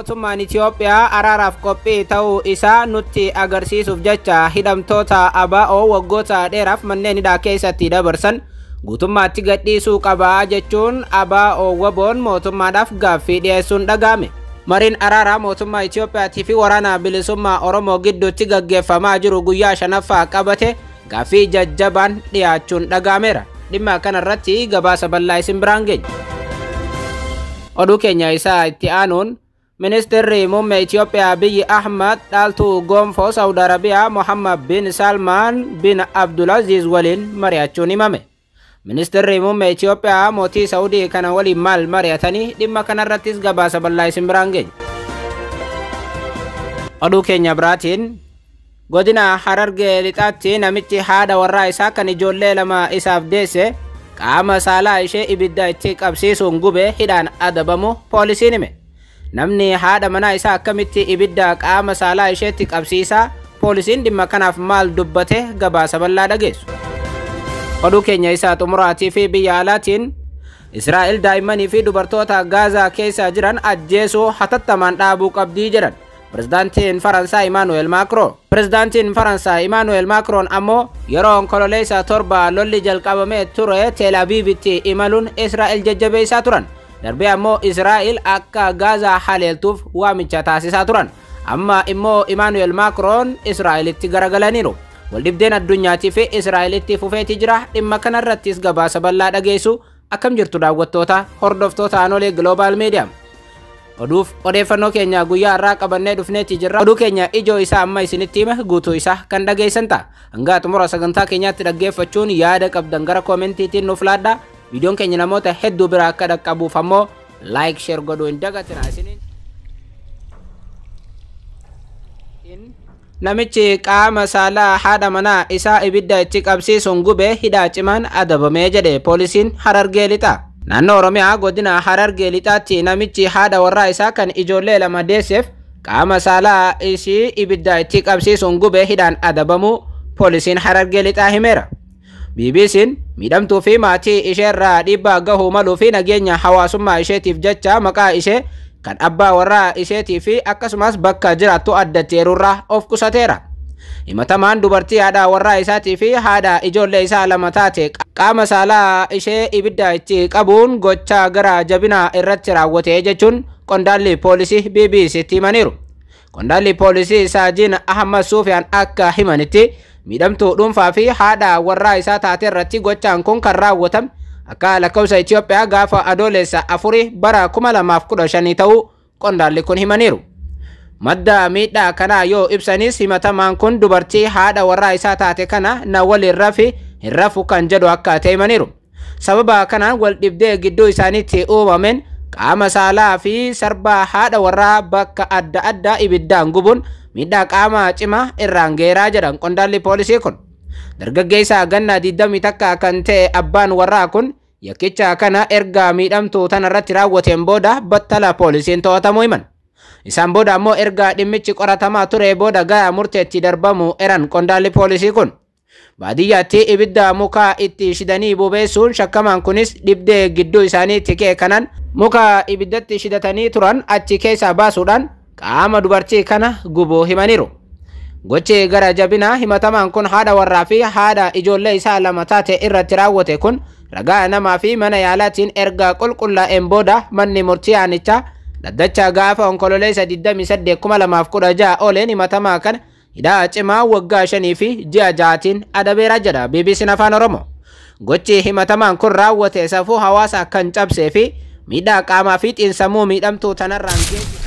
Mootummaan Itiyoophiyaa araaraaf qophii ta'uu isaa nutti agarsiisuuf jecha hidhamtoota ABO waggoota dheeraaf manneen hidhaa keessatti dabarsan guutummaatti gadhiisuu qabaa jechuun ABO WBO'n mootummaadhaaf gaaffii dhiyeessuun dhaga'ame. Mariin araaraa mootummaa Itiyoophiyaatii fi waraana bilisummaa Oromoo gidduutti gaggeeffamaa jiru guyyaa shanaffaa qabate gaaffii jajjabaan dhiyaachuun dhaga'ameera. Dhimma kanarratti gabaasa bal'aa isin biraan geenya. Oduu keenya isaa itti aanuun Ministeerri muummee Itiyoophiyaa Abiyyi Ahmad dhaaltuu gonfoo Saawud Arabiyaa Mohammad bin Salmaan bin Abdulaziz waliin mari'achuun himame. Ministeerri muummee Itiyoophiyaa mootii Saawudii kana waliin maal mari'atanii dhimma kanarrattis gabaasa bal'aa isin biraan geenya. Oduu keenya biraatiin godina Harargee Lixaatti namichi haadha warraa isaa kan ijoollee lama isaaf deesse qaama saalaa ishee ibidda itti qabsiisuun gube hidhaan adabamu poolisiin hime. Namni haadha manaa isaa akkamitti ibidda qaama saalaa isheetti qabsiisaa poolisiin dhimma kanaaf maal dubbate gabaasa bal'aa dhageessu. Oduu keenya isaa xumuraatii fi biyya alaatiin Israa'el daa'immanii fi dubartoota Gaazaa keessa jiran ajjeesuu hatattamaan dhaabuu qabdii jedhan. Pirezidaantiin Faransaay Imaanu'eel Maakroon. Pirezidaantiin Faransaay Imaanu'eel Maakroon ammoo yeroo onkololeessa 7 lolli jalqabamee ture Teel Aviivitti imaluun Israa'el jajjabeessaa turan. Darbee ammoo Israa'el akka Gaazaa haleeltuuf waamicha taasisaa turan. Amma immoo Imaanu'eel Maakroon Israa'elitti garagalaniiru. Waldhibdeen addunyaatii fi Israa'elitti fufeeti jira. Dhimma kanarrattis gabaasa bal'aa dhageessu. Akkam jirtu daawwattoota hordoftoota Aanolee Global Media. Oduuf odeeffannoo keenya guyyaa har'aa qabannee dhufneeti jirra. Oduu keenya ijoo isaa amma isinitti hime guutuu isaa kan dhageessan ta'a. Hanga xumura sagantaa keenyaatti dhaggeeffachuun yaada qabdan gara koomentiitiin nuuf laadhaa. Viidiyoon keenya namoota hedduu bira akka dhaqqabuuf ammoo like share godhuu hin dagatinaa isiniin. Namichi qaama saalaa haadha manaa isaa ibidda itti qabsiisuun gube hidhaa cimaan adabamee jedhe poolisiin Harargee Lixaa. Naannoo Oromiyaa godina Harargee Lixaatti namichi haadha warraa isaa kan ijoollee lama deesseef qaama saalaa ishii ibidda itti qabsiisuun gube hidhaan adabamuu poolisiin Harargee Lixaa himeera. BBC'n miidhamtuu fi maatii isheerraa dhiibbaa gahuu maluu fi nageenya hawaasummaa isheetiif jecha maqaa ishee kan abbaa warraa isheetii fi akkasumas bakka jiraattu addatti eerurraa of qusateera. Himatamaan dubartii haadha warraa isaatii fi haadha ijoollee isaa lama taate qaama saalaa ishee ibidda itti qabuun gochaa gara jabinaa irratti raawwate jechuun qondaalli poolisii BBC'tti himaniiru. Qondaalli poolisii Saajiin Ahmad Suufiyaan akka himanitti miidhamtuu dhuunfaa fi haadha warraa isaa taate irratti gochaan kun kan raawwatame akka lakkoofsa Itiyoophiyaa gaafa adoolessa 4 bara 2015 ta'uu qondaalli kun himaniiru. Madda miidhaa kanaa yoo ibsanis himatamaan kun dubartii haadha warraa isaa taate kana na waliin rafi hin rafu kan jedhu akka ta'e himaniiru. Sababa kanaan wal dhibdee gidduu isaaniitti uumameen qaama saalaa fi sarbaa haadha warraa bakka adda addaa ibiddaan gubuun miidhaa qaama cimaa irraan geeraa jedhan qondaalli poolisii kun. Dargaggeessa ganna 21 kan ta'e abbaan warraa kun yakkicha kana erga miidhamtuu tanarratti raawwateen booda battala poolisiin to'atamuu himan. Isaan booda ammoo erga dhimmichi qoratamaa ture booda gara murteetti darbamu eran qondaalli poolisii kun. Baadiyyaatti ibidda mukaa itti shidanii bobeessuun shakkamaan kunis dhibdee gidduu isaaniitti ka'e kanaan muka ibiddatti shidatanii turan achi keessaa baasuudhaan qaama dubartii kana gubuu himaniiru. Gochi gara jabinaa himatamaan kun haadha warraa fi haadha ijoollee isaa lama taate irratti raawwate kun ragaa namaa fi mana yaalaatiin erga qulqullaa'een booda manni murtii aanichaa dhaddacha gaafa onkololeessa 28 2016 ooleen himatamaa kana hidhaa cimaa waggaa 5 fi ji'a 6tiin adabeera jedha BBC'n Afaan Oromoo. Gochi himatamaan kun raawwate safuu hawaasaa kan cabsee fi miidhaa qaamaa fi xiinsammuu miidhamtuu tanarraan geesse.